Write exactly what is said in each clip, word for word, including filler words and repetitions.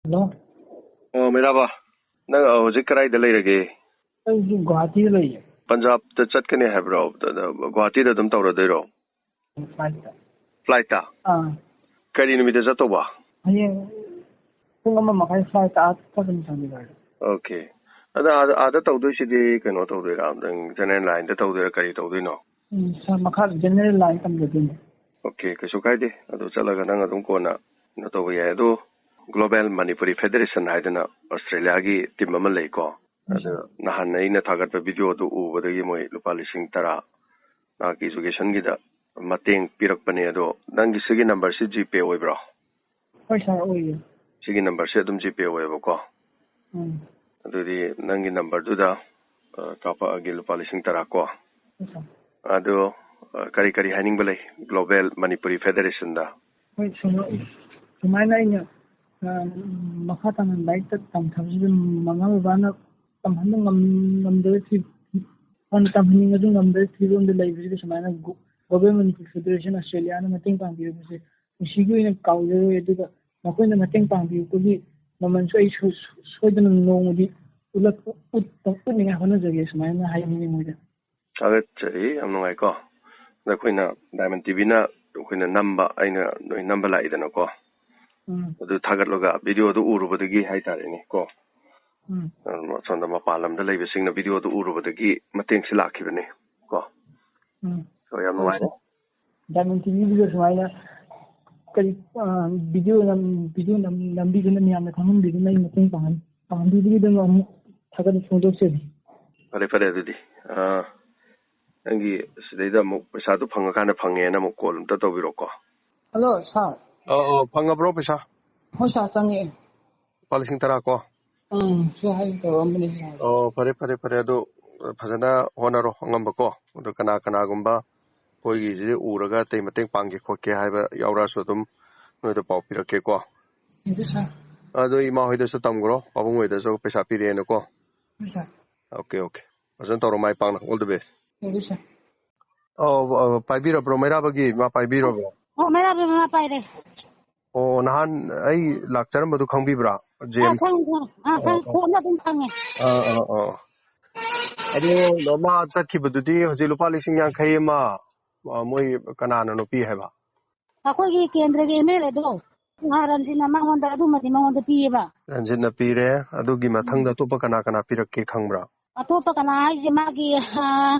Hello. ꯑꯣ, ꯃꯩꯔꯥꯕ, ꯅꯪ ꯍꯧꯖꯤꯛ ꯀꯗꯥꯏꯗ ꯂꯩꯔꯒꯦ? ꯑꯩꯁꯨ ꯒꯨꯋꯥꯍꯥꯇꯤꯗ ꯂꯩꯌꯦ꯫ ꯄꯟꯖꯥꯕꯇ ꯆꯠꯀꯅꯤ ꯍꯥꯏꯕ꯭ꯔꯣ? ꯑꯗ ꯒꯨꯋꯥꯍꯥꯇꯤꯗ ꯑꯗꯨꯝ ꯇꯧꯔꯗꯣꯏꯔꯣ? ꯐ꯭ꯂꯥꯏꯠꯇ꯫ ꯐ꯭ꯂꯥꯏꯠꯇ? ꯑꯥ꯫ ꯀꯔꯤ ꯅꯨꯃꯤꯠꯇ ꯆꯠꯇꯧꯕ? ꯍꯌꯦꯡ ꯄꯨꯡ ꯑꯃ ꯃꯈꯥꯏ ꯐ꯭ꯂꯥꯏꯠꯇ ꯑꯥ ꯆꯠꯀꯅꯤ ꯆꯥꯟꯗꯤꯒꯔꯗ꯫ ꯑꯣꯀꯦ꯫ ꯑꯗ ꯑꯥꯗ, ꯑꯥꯗ ꯇꯧꯗꯣꯏꯁꯤꯗꯤ ꯀꯩꯅꯣ ꯇꯧꯗꯣꯏꯔꯥ? ꯅꯪ ꯖꯦꯅꯔꯦꯜ ꯂꯥꯏꯟꯗ ꯇꯧꯗꯣꯏꯔꯥ, ꯀꯔꯤ ꯇꯧꯗꯣꯏꯅꯣ? ꯎꯝ, ꯁꯥꯔ, ꯃꯈꯥ ꯖꯦꯅꯔꯦꯜ ꯂꯥꯏꯟ ꯇꯝꯖꯗꯣꯏꯅꯦ꯫ ꯑꯣꯀꯦ, ꯀꯩꯁꯨ ꯀꯥꯏꯗꯦ꯫ ꯑꯗꯨ ꯆꯠꯂꯒ ꯅꯪ ꯑꯗꯨꯝ ꯀꯣꯟꯅ ꯀꯩꯅꯣ ꯇꯧꯕ ꯌꯥꯏ꯫ ꯑꯗꯣ ꯒ꯭ꯂꯣꯕꯦꯜ ꯃꯅꯤꯄꯨꯔꯤ ꯐꯦꯗꯔꯦꯁꯟ ꯍꯥꯏꯗꯅ ꯑꯣꯁꯇ꯭ꯔꯦꯂꯤꯌꯥꯒꯤ ꯇꯤꯝ ꯑꯃ ꯂꯩꯀꯣ꯫ ꯑꯗ ꯅꯍꯥꯟ ꯑꯩꯅ ꯊꯥꯒꯠꯄ ꯚꯤꯗꯤꯑꯣꯗꯨ ꯎꯕꯗꯒꯤ ꯃꯣꯏ ꯂꯨꯄꯥ ꯂꯤꯁꯤꯡ ꯇꯔꯥ ꯅꯍꯥꯛꯀꯤ ꯏꯖꯨꯀꯦꯁꯟꯒꯤꯗ ꯃꯇꯦꯡ ꯄꯤꯔꯛꯄꯅꯦ꯫ ꯑꯗꯣ ꯅꯪꯒꯤ ꯁꯤꯒꯤ ꯅꯝꯕꯔꯁꯤ ꯖꯤꯄꯦ ꯑꯣꯏꯕ꯭ꯔꯣ? ꯍꯣꯏ, ꯁꯥꯔ, ꯑꯣꯏꯌꯦ꯫ ꯁꯤꯒꯤ ꯅꯝꯕꯔꯁꯤ ꯑꯗꯨꯝ ꯖꯤꯄꯦ ꯑꯣꯏꯌꯦꯕꯀꯣ꯫ ꯎꯝ꯫ ꯑꯗꯨꯗꯤ ꯅꯪꯒꯤ ꯅꯝꯕꯔꯗꯨꯗ, ꯑ, ꯀꯥꯞꯄꯛꯑꯒꯦ ꯂꯨꯄꯥ ꯂꯤꯁꯤꯡ ꯇꯔꯥ ꯀꯣ꯫ ꯍꯣꯏ, ꯁꯥꯔ꯫ ꯑꯗꯣ, ꯑ, ꯀꯔꯤ ꯀꯔꯤ ꯍꯥꯏꯅꯤꯡꯕ ꯂꯩ ꯒ꯭ꯂꯣꯕꯦꯜ ꯃꯅꯤꯄꯨꯔꯤ ꯐꯦꯗꯔꯦꯁꯟꯗ? ꯍꯣꯏ, ꯁꯨꯃꯥꯏ-, ꯁꯨꯃꯥꯏꯅ ꯑꯩꯅ, ꯑ, ꯃꯈꯥ ꯇꯥꯅ ꯂꯥꯏꯔꯤꯛ ꯇꯝꯊꯕꯁꯤꯗ ꯃꯃꯥ ꯕꯕꯥꯅ ꯇꯝꯍꯟꯕ ꯉꯝ-, ꯉꯝꯗꯕ ꯐꯤ-, ꯐꯅ ꯇꯝꯍꯟꯅꯤꯡꯉꯁꯨ ꯉꯝꯗꯕ ꯐꯤꯕꯝꯗ ꯂꯩꯕꯁꯤꯗ ꯁꯨꯃꯥꯏꯅ ꯒꯣ-, ꯒ꯭ꯂꯣꯕꯦꯜ ꯃꯅꯤꯄꯨꯔꯤ ꯐꯦꯗꯔꯦꯁꯟ ꯑꯣꯁꯇ꯭ꯔꯦꯂꯤꯌꯥꯅ ꯃꯇꯦꯡ ꯄꯥꯡꯕꯤꯔꯛꯄꯁꯦ ꯄꯨꯟꯁꯤꯒꯤ ꯑꯣꯏꯅ ꯀꯥꯎꯖꯔꯣꯏ꯫ ꯑꯗꯨꯒ ꯃꯈꯣꯏꯅ ꯃꯇꯦꯡ ꯄꯥꯡꯕꯤꯔꯛꯄꯒꯤ ꯃꯃꯜꯁꯨ ꯑꯩ ꯁꯣꯏ-, ꯁꯣꯏꯗꯅ ꯅꯣꯡꯃꯗꯤ ꯎꯠꯂꯛ-, ꯎꯠ-, ꯎꯠꯅꯤꯡꯉꯥꯏ ꯍꯣꯠꯅꯖꯒꯦ ꯁꯨꯃꯥꯏꯅ ꯍꯥꯏꯅꯤꯡꯉꯤ ꯃꯣꯏꯗ꯫ ꯊꯥꯒꯠꯆꯔꯤ, ꯌꯥꯝ ꯅꯨꯡꯉꯥꯏꯀꯣ꯫ ꯑꯗ ꯑꯩꯈꯣꯏꯅ ꯗꯥꯏꯃꯟ ꯇꯤꯚꯤꯅ ꯑꯩꯈꯣꯏꯅ ꯅꯝꯕ, ꯑꯩꯅ ꯅꯣꯏ ꯅꯝꯕ ꯂꯥꯛꯏꯗꯅꯀꯣ꯫ ꯎꯝ꯫ ꯑꯗꯨ ꯊꯥꯒꯠꯂꯒ ꯚꯤꯗꯤꯑꯣꯗꯨ ꯎꯔꯨꯕꯗꯒꯤ ꯍꯥꯏꯇꯥꯔꯦꯅꯦ ꯀꯣ꯫ ꯎꯝ꯫ ꯑꯗꯨꯝ ꯑꯁꯣꯝꯗ ꯃꯄꯥꯟ ꯂꯝꯗ ꯂꯩꯕꯁꯤꯡꯅ ꯚꯤꯗꯤꯑꯣꯗꯨ ꯎꯔꯨꯕꯗꯒꯤ ꯃꯇꯦꯡꯁꯤ ꯂꯥꯛꯈꯤꯕꯅꯤ ꯀꯣ꯫ ꯎꯝ꯫ ꯑꯣ, ꯌꯥꯝ ꯅꯨꯡꯉꯥꯏꯔꯦ꯫ ꯗꯥꯏꯃꯟ ꯇꯤꯚꯤꯒꯤꯗ ꯁꯨꯃꯥꯏꯅ ꯀꯔꯤ, ꯑ, ꯚꯤꯗꯤꯑꯣ ꯅꯝ-, ꯚꯤꯗꯤꯑꯣ ꯅꯝ-, ꯅꯝꯕꯤꯗꯨꯅ ꯃꯌꯥꯝꯅ ꯈꯪꯍꯟꯕꯤꯗꯨꯅ ꯑꯩ ꯃꯇꯦꯡ ꯄꯥꯡꯍꯟ-, ꯄꯥꯡꯍꯟꯕꯤꯕꯒꯤꯗꯃꯛ ꯑꯃꯨꯛ ꯊꯥꯒꯠꯄ ꯐꯣꯡꯗꯣꯛꯆꯔꯤ꯫ ꯐꯔꯦ, ꯐꯔꯦ, ꯑꯗꯨꯗꯤ, ꯑ, ꯅꯪꯒꯤ ꯁꯤꯗꯩꯗ ꯑꯃꯨꯛ ꯄꯩꯁꯥꯗꯨ ꯐꯪꯉꯀꯥꯟꯗ ꯐꯪꯉꯦꯅ ꯑꯃꯨꯛ ꯀꯣꯜ ꯑꯝꯇ ꯇꯧꯕꯤꯔꯣꯀꯣ꯫ ꯍꯜꯂꯣ, ꯁꯥꯔ꯫ ꯑ, ꯑ, ꯐꯪꯉꯕ꯭ꯔꯣ ꯄꯩꯁꯥ? ꯍꯣꯏ, ꯁꯥꯔ, ꯆꯪꯉꯛꯑꯦ꯫ ꯂꯨꯄꯥ ꯂꯤꯁꯤꯡ ꯇꯔꯥ ꯀꯣ? ꯎꯝ, ꯁꯤ ꯍꯥꯏꯒꯦ ꯇꯧꯔꯝꯕꯅꯤ, ꯁꯥꯔ꯫ ꯑꯣ, ꯐꯔꯦ, ꯐꯔꯦ, ꯐꯔꯦ꯫ ꯑꯗꯨ ꯐꯖꯅ ꯍꯣꯠꯅꯔꯣ ꯑꯉꯝꯕꯀꯣ꯫ ꯑꯗꯣ ꯀꯅꯥ ꯀꯅꯥꯒꯨꯝꯕ ꯑꯩꯈꯣꯏꯒꯤꯁꯤ ꯎꯔꯒ ꯑꯇꯩ ꯃꯇꯦꯡ ꯄꯥꯡꯒꯦ ꯈꯣꯠꯀꯦ ꯍꯥꯏꯕ ꯌꯥꯎꯔꯛꯑꯁꯨ ꯑꯗꯨꯝ ꯅꯣꯏꯗ ꯄꯥꯎ ꯄꯤꯔꯛꯀꯦꯀꯣ꯫ Thank you, sir. ꯑꯗꯣ ꯏꯃꯥ ꯍꯣꯏꯗꯁꯨ ꯇꯝꯈ꯭ꯔꯣ, ꯄꯥꯕꯨꯡ ꯍꯣꯏꯗꯁꯨ ꯄꯩꯁꯥ ꯄꯤꯔꯛꯑꯦꯅꯀꯣ꯫ Yes, sir. Okay, okay. ꯐꯖꯅ ꯇꯧꯔꯣ, ꯃꯥꯏ ꯄꯥꯛꯅ꯫ All the best. Thank you, sir. ꯑꯧ, ꯑꯧ, ꯄꯥꯏꯕꯤꯔꯕ꯭ꯔꯣ? ꯃꯩꯔꯥꯕꯒꯤ ꯏꯃꯥ ꯄꯥꯏꯕꯤꯔꯕ꯭ꯔꯣ? ꯑꯣ, ꯃꯩꯔꯥꯕꯒꯤ ꯃꯃꯥ ꯄꯥꯏꯔꯦ꯫ ꯑꯣ, ꯅꯍꯥꯟ ꯑꯩ ꯂꯥꯛꯆꯔꯝꯕꯗꯨ ꯈꯪꯕꯤꯕ꯭ꯔꯥ? ꯑꯥ, ꯖꯦꯝꯁ? ꯈꯪꯉꯦ, ꯈꯪꯉꯦ꯫ ꯑꯥ, ꯑꯣ, ꯈꯪꯉꯦ꯫ ꯑꯣ꯫ ꯈꯣꯟꯅ ꯑꯗꯨꯝ ꯈꯪꯉꯦ꯫ ꯑꯥ, ꯑꯥ, ꯑꯥ꯫ ꯑꯗꯣ ꯃꯥ ꯆꯠꯈꯤꯕꯗꯨꯗꯤ ꯍꯧꯖꯤꯛ ꯂꯨꯄꯥ ꯂꯤꯁꯤꯡ ꯌꯥꯡꯈꯩ ꯑꯃ, ꯑ, ꯃꯣꯏ ꯀꯅꯥꯅꯅꯣ ꯄꯤ ꯍꯥꯏꯕ? ꯑꯩꯈꯣꯏꯒꯤ ꯀꯦꯟꯗ꯭ꯔꯒꯤ MLAꯗꯣ, ꯑꯥ, ꯔꯟꯖꯤꯠꯅ ꯃꯉꯣꯟꯗ, ꯑꯗꯨꯃꯗꯤ ꯃꯉꯣꯟꯗ ꯄꯤꯌꯦꯕ꯫ ꯔꯟꯖꯤꯠꯅ ꯄꯤꯔꯦ꯫ ꯑꯗꯨꯒꯤ ꯃꯊꯪꯗ ꯎꯝ꯫ ꯑꯇꯣꯞꯄ ꯀꯅꯥ ꯀꯅꯥ ꯄꯤꯔꯛꯀꯦ ꯈꯪꯕ꯭ꯔꯥ? ꯑꯇꯣꯞꯄ ꯀꯅꯥ ꯍꯥꯏꯁꯦ, ꯃꯥꯒꯤ, ꯑ,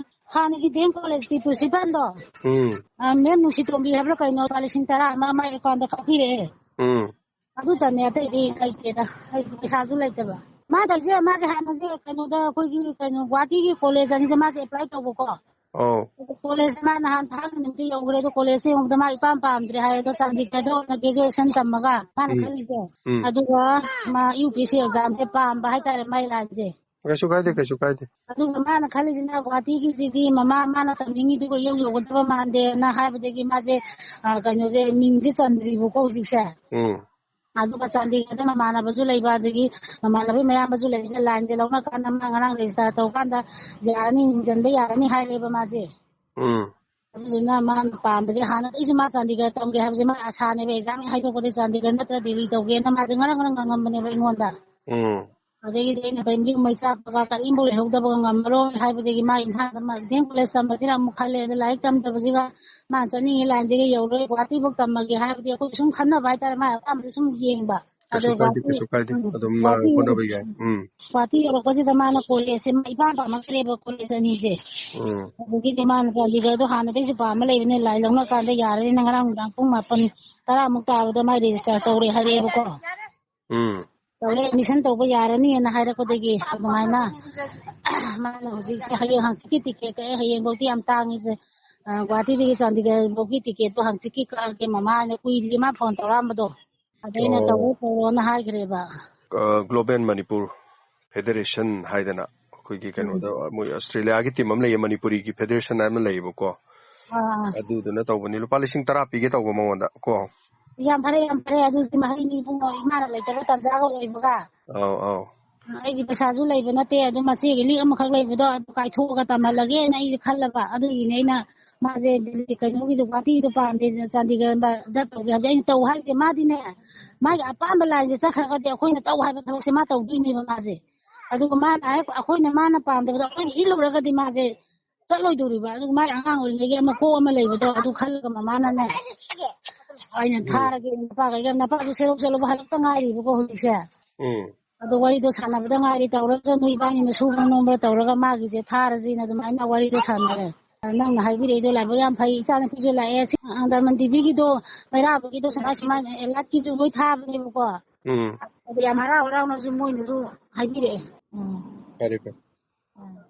ꯍꯥꯟꯅꯒꯤ D M Collegeꯀꯤ principalꯗꯣ, ꯎꯝ꯫ ꯑ, ꯃꯦꯝ ꯅꯨꯡꯁꯤꯇꯣꯝꯕꯤ ꯍꯥꯏꯕ꯭ꯔꯥ ꯀꯩꯅꯣ, ꯂꯨꯄꯥ ꯂꯤꯁꯤꯡ ꯇꯔꯥ ꯑꯃ ꯃꯥꯏ accountꯇ ꯀꯥꯞꯄꯤꯔꯛꯑꯦ꯫ ꯎꯝ꯫ ꯑꯗꯨꯇꯅꯦ, ꯑꯇꯩꯗꯤ ꯂꯩꯇꯦꯗ꯫ ꯑꯩ ꯄꯩꯁꯥꯁꯨ ꯂꯩꯇꯕ꯫ ꯃꯥ ꯇꯧꯔꯤꯁꯦ, ꯃꯥꯁꯦ ꯍꯥꯟꯅꯁꯦ ꯀꯩꯅꯣꯗ, ꯑꯩꯈꯣꯏꯒꯤ ꯀꯩꯅꯣ, ꯒꯨꯋꯥꯍꯥꯇꯤꯒꯤ ꯀꯣꯂꯦꯖ ꯑꯅꯤꯁꯦ ꯃꯥꯁꯦ apply ꯇꯧꯕꯀꯣ꯫ ꯑꯧ꯫ ꯑꯗꯣ ꯀꯣꯂꯦꯖ ꯃꯥ ꯅꯍꯥꯟ ꯊꯥꯡꯖ ꯅꯨꯃꯤꯠꯇ ꯌꯧꯈ꯭ꯔꯦ꯫ ꯑꯗꯣ ꯀꯣꯂꯦꯖꯁꯦ ꯌꯦꯡꯕꯗ ꯃꯥ ꯏꯄꯥꯝ ꯄꯥꯝꯗ꯭ꯔꯦ ꯍꯥꯏ꯫ ꯑꯗꯣ ꯆꯥꯟꯗꯤꯒꯔꯗ ꯑꯣꯏꯅ graduation ꯇꯝꯃꯒ ꯃꯥꯅ ꯎꯝ꯫ ꯈꯜꯂꯤꯁꯦ꯫ ꯎꯝ꯫ ꯑꯗꯨꯒ ꯃꯥ UPSC examꯁꯦ ꯄꯥꯝꯕ ꯍꯥꯏꯇꯥꯔꯦ, ꯃꯥꯏ lineꯁꯦ꯫ ꯀꯩꯁꯨ ꯀꯥꯏꯗꯦ, ꯀꯩꯁꯨ ꯀꯥꯏꯗꯦ꯫ ꯑꯗꯨꯒ ꯃꯥꯅ ꯈꯜꯂꯤꯁꯤꯅ ꯒꯨꯋꯥꯍꯥꯇꯤꯒꯤꯁꯤꯗꯤ ꯃꯃꯥ, ꯃꯥꯅ ꯇꯝꯅꯤꯡꯉꯤꯗꯨꯒ ꯏꯌꯧ ꯌꯧꯒꯗꯕ ꯃꯥꯟꯗꯦꯅ ꯍꯥꯏꯕꯗꯒꯤ ꯃꯥꯁꯦ, ꯑ, ꯀꯩꯅꯣꯁꯦ, ꯃꯤꯡꯁꯦ ꯆꯟꯗ꯭ꯔꯤꯕꯀꯣ ꯍꯧꯖꯤꯛꯁꯦ꯫ ꯎꯝ꯫ ꯑꯗꯨꯒ ꯆꯥꯟꯗꯤꯒꯔꯗ ꯃꯃꯥꯟꯅꯕꯁꯨ ꯂꯩꯕ, ꯑꯗꯒꯤ ꯃꯃꯥꯟꯅꯕꯒꯤ ꯃꯌꯥꯝꯕꯁꯨ ꯂꯩꯕꯅꯤꯅ lineꯁꯦ ꯂꯧꯅ ꯀꯥꯟꯗ ꯃꯥ ꯉꯔꯥꯡ register ꯇꯧꯀꯥꯟꯗ ꯌꯥꯔꯅꯤ, ꯃꯤꯡ ꯆꯟꯕ ꯌꯥꯔꯅꯤ ꯍꯥꯏꯔꯦꯕ ꯃꯥꯁꯦ꯫ ꯎꯝ꯫ ꯑꯗꯨꯗꯨꯅ ꯃꯥꯅ ꯄꯥꯝꯕꯁꯦ, ꯍꯥꯟꯅꯗꯩꯁꯨ ꯃꯥ ꯆꯥꯟꯗꯤꯒꯔ ꯇꯝꯒꯦ ꯍꯥꯏꯕꯁꯦ ꯃꯥ ꯑꯁꯥꯅꯦꯕ, exam ꯍꯦꯛ ꯍꯥꯏꯗꯣꯛꯄꯗꯩ ꯆꯥꯟꯗꯤꯒꯔ ꯅꯠꯇ꯭ꯔ ꯗꯦꯜꯂꯤ ꯇꯧꯒꯦꯅ ꯃꯥꯁꯦ ꯉꯔꯪ ꯉꯔꯪ ꯉꯪꯉꯝꯕꯅꯦꯕ ꯑꯩꯉꯣꯟꯗ꯫ ꯎꯝ꯫ ꯑꯗꯒꯤꯗꯤ ꯑꯩꯅ ꯀꯔꯤꯝ ꯌꯨꯝ ꯃꯩ ꯆꯥꯛꯄꯒ ꯀꯔꯤꯝꯐꯥꯎ ꯂꯩꯍꯧꯗꯕꯒ ꯉꯝꯃꯔꯣꯏ ꯍꯥꯏꯕꯗꯒꯤ ꯃꯥ ꯏꯝꯐꯥꯜꯗ ꯃꯥ D M Collegeꯇ ꯇꯝꯕꯁꯤꯅ ꯑꯃꯨꯛ ꯈꯜꯂꯦ꯫ ꯑꯗ ꯂꯥꯏꯔꯤꯛ ꯇꯝꯗꯕꯁꯤꯒ ꯃꯥꯅ ꯆꯠꯅꯤꯡꯉꯤ lineꯁꯤꯒ ꯌꯧꯔꯣꯏ, ꯒꯨꯋꯥꯍꯥꯇꯤꯐꯧ ꯇꯝꯃꯒꯦ ꯍꯥꯏꯕꯗꯤ ꯑꯩꯈꯣꯏ ꯁꯨꯝ ꯈꯟꯅꯕ ꯍꯥꯏꯇꯥꯔꯦ, ꯃꯥ ꯑꯄꯥꯝꯕꯗ ꯁꯨꯝ ꯌꯦꯡꯕ꯫ ꯑꯗꯣ ꯀꯩꯁꯨ ꯀꯥꯏꯗꯦ, ꯒꯨꯋꯥꯍꯥꯇꯤ, ꯀꯩꯁꯨ ꯀꯥꯏꯗꯦ꯫ ꯎꯝ, ꯑꯗꯨꯝ ꯃꯥ ꯒꯨꯋꯥꯍꯥꯇꯤ ꯍꯣꯠꯅꯕ ꯌꯥꯏ꯫ ꯎꯝ꯫ ꯒꯨꯋꯥꯍꯥꯇꯤ ꯌꯧꯔꯛꯄꯁꯤꯗ ꯃꯥꯅ ꯀꯣꯂꯦꯖꯁꯦ ꯃꯥ ꯏꯄꯥꯝ ꯄꯥꯝꯃꯛꯇ꯭ꯔꯦꯕ, ꯀꯣꯂꯦꯖ ꯑꯅꯤꯁꯦ꯫ ꯎꯝ꯫ ꯑꯗꯒꯤꯗꯤ ꯃꯥꯅ ꯆꯥꯟꯗꯤꯒꯔꯗꯣ ꯍꯥꯟꯅꯗꯩꯁꯨ ꯄꯥꯝꯃ ꯂꯩꯕꯅꯦ, line ꯂꯧꯅ ꯀꯥꯟꯗ ꯌꯥꯔꯅꯤꯅ ꯉꯔꯥꯡ ꯅꯨꯡꯗꯥꯡ ꯄꯨꯡ ꯃꯥꯄꯟ ꯇꯔꯥꯃꯨꯛ ꯇꯥꯕꯗ ꯃꯥꯏ register ꯇꯧꯔꯦ ꯍꯥꯏꯔꯛꯑꯦꯕꯀꯣ꯫ ꯎꯝ꯫ ꯇꯧꯔꯦ, admission ꯇꯧꯕ ꯌꯥꯔꯅꯤꯅ ꯍꯥꯏꯔꯛꯄꯗꯒꯤ ꯑꯗꯨꯃꯥꯏꯅ ꯃꯥꯅ ꯍꯧꯖꯤꯛꯁꯦ ꯍꯌꯦꯡ ꯍꯪꯆꯤꯠꯀꯤ ticket ꯀꯛꯑꯦ, ꯍꯌꯦꯡꯐꯧꯗꯤ ꯌꯥꯝ ꯇꯥꯡꯉꯤꯁꯦ꯫ ꯑ, ꯒꯨꯋꯥꯍꯥꯇꯤꯗꯒꯤ ꯆꯥꯟꯗꯤꯒꯔꯐꯧꯒꯤ ticketꯇꯣ ꯍꯪꯆꯤꯠꯀꯤ ꯀꯛꯑꯒꯦ ꯃꯃꯥꯅ, ꯀꯨꯏꯗ꯭ꯔꯤ ꯃꯥ phone ꯇꯧꯔꯛꯑꯝꯕꯗꯣ꯫ ꯑꯗ ꯑꯩꯅ ꯑꯣ꯫ ꯇꯧꯔꯣ, ꯇꯧꯔꯣꯅ ꯍꯥꯏꯈ꯭ꯔꯦꯕ꯫ ꯑ, Global Manipur Federation ꯍꯥꯏꯗꯅ ꯑꯩꯈꯣꯏꯒꯤ ꯎꯝ꯫ ꯀꯩꯅꯣꯗ, ꯃꯣꯏ ꯑꯁꯇ꯭ꯔꯦꯂꯤꯌꯥꯒꯤ team ꯑꯃ ꯂꯩꯌꯦ, ꯃꯅꯤꯄꯨꯔꯤꯒꯤ federation ꯑꯃ ꯂꯩꯌꯦꯕꯀꯣ꯫ ꯑꯥ꯫ ꯑꯗꯨꯗꯨꯅ ꯇꯧꯕꯅꯤ, ꯂꯨꯄꯥ ꯂꯤꯁꯤꯡ ꯇꯔꯥ ꯄꯤꯒꯦ ꯇꯧꯕ ꯃꯉꯣꯟꯗ ꯀꯣ꯫ ꯌꯥꯝ ꯐꯔꯦ, ꯌꯥꯝ ꯐꯔꯦ꯫ ꯑꯗꯨꯗꯤ ꯃꯍꯩꯅꯤ ꯏꯕꯨꯡꯉꯣ, ꯏꯃꯥꯅ ꯂꯩꯇꯕ ꯇꯥꯟꯖꯥꯒ ꯑꯣꯏꯕꯒ꯫ ꯑꯧ, ꯑꯧ꯫ ꯑꯩꯗꯤ ꯄꯩꯁꯥꯁꯨ ꯂꯩꯕ ꯅꯠꯇꯦ, ꯑꯗꯨ ꯃꯆꯦꯒꯤ ꯂꯤꯛ ꯑꯃꯈꯛ ꯂꯩꯕꯗꯣ ꯑꯗꯨ ꯀꯥꯏꯊꯣꯛꯑꯒ ꯇꯝꯍꯜꯂꯒꯦꯅ ꯑꯩꯗꯤ ꯈꯜꯂꯕ꯫ ꯑꯗꯨꯒꯤꯅꯦ ꯑꯩꯅ ꯃꯥꯁꯦ ꯗꯦꯜꯂꯤ ꯀꯩꯅꯣꯒꯤꯗꯣ, ꯒꯨꯋꯥꯍꯥꯇꯤꯗꯣ ꯄꯥꯝꯗꯦ, ꯆꯥꯟꯗꯤꯒꯔꯗ ꯇꯧꯒꯦ ꯍꯥꯏꯕꯗꯤ ꯑꯩꯅ ꯇꯧ ꯍꯥꯏꯁꯦ, ꯃꯥꯗꯤꯅꯦ, ꯃꯥꯒꯤ ꯑꯄꯥꯝꯕ ꯂꯥꯏꯟꯁꯦ ꯆꯠꯈ꯭ꯔꯒꯗꯤ ꯑꯩꯈꯣꯏꯅ ꯇꯧ ꯍꯥꯏꯕ ꯊꯕꯛꯁꯦ ꯃꯥ ꯇꯧꯗꯣꯏꯅꯦꯕ ꯃꯥꯁꯦ꯫ ꯑꯗꯨꯒ ꯃꯥꯅ ꯍꯦꯛ ꯑꯩꯈꯣꯏꯅ, ꯃꯥꯅ ꯄꯥꯝꯗꯕꯗꯣ ꯑꯩꯈꯣꯏꯅ ꯏꯜꯂꯨꯔꯒꯗꯤ ꯃꯥꯁꯦ ꯆꯠꯂꯣꯏꯗꯧꯔꯤꯕ꯫ ꯑꯗꯨꯒ ꯃꯥꯒꯤ ꯑꯉꯥꯡ ꯑꯣꯏꯔꯤꯉꯩꯒꯤ ꯑꯃ ꯀꯣꯛ ꯑꯃ ꯂꯩꯕꯗꯣ, ꯑꯗꯨ ꯈꯜꯂꯒ ꯃꯃꯥꯅꯅꯦ, ꯑꯩꯅ ꯎꯝ꯫ ꯊꯥꯔꯒꯦ, ꯅꯄꯥꯈꯩꯒ, ꯅꯄꯥꯗꯨ ꯁꯦꯔꯧ ꯆꯠꯂꯨꯕ ꯍꯜꯂꯛꯇ ꯉꯥꯏꯔꯤꯕꯀꯣ ꯍꯧꯖꯤꯛꯁꯦ꯫ ꯎꯝ꯫ ꯑꯗꯣ ꯋꯥꯔꯤꯗꯣ ꯁꯥꯟꯅꯕꯗ ꯉꯥꯏꯔꯤ, ꯇꯧꯔꯒ ꯅꯣꯏ ꯏꯕꯥꯅꯤꯅ ꯁꯨꯕ ꯅꯣꯝꯕ ꯇꯧꯔꯒ ꯃꯥꯒꯤꯁꯦ ꯊꯥꯔꯁꯤꯅ ꯑꯗꯨꯃꯥꯏꯅ ꯋꯥꯔꯤꯗꯣ ꯁꯥꯟꯅꯔꯦ꯫ ꯅꯪꯅ ꯍꯥꯏꯕꯤꯔꯛꯏꯗꯣ ꯂꯥꯏꯕꯛ ꯌꯥꯝ ꯐꯩ, ꯏꯆꯥ ꯅꯨꯄꯤꯁꯨ ꯂꯥꯛꯑꯦ꯫ ꯁꯤ ꯗꯥꯏꯃꯟ ꯇꯤꯚꯤꯒꯤꯗꯣ, ꯃꯩꯔꯥꯕꯒꯤꯗꯣ ꯁꯨꯃꯥꯏ ꯁꯨꯃꯥꯏꯅ ꯑꯦꯂꯔꯠꯀꯤꯁꯨ ꯂꯣꯏ ꯊꯥꯕꯅꯦꯕꯀꯣ꯫ ꯎꯝ꯫ ꯑꯗꯣ ꯌꯥꯝ ꯍꯔꯥꯎ ꯍꯔꯥꯎꯅꯁꯨ ꯃꯣꯏꯅꯁꯨ ꯍꯥꯏꯕꯤꯔꯛꯑꯦ꯫ ꯎꯝ꯫ ꯐꯔꯦ, ꯐꯔꯦ꯫ ꯎꯝ꯫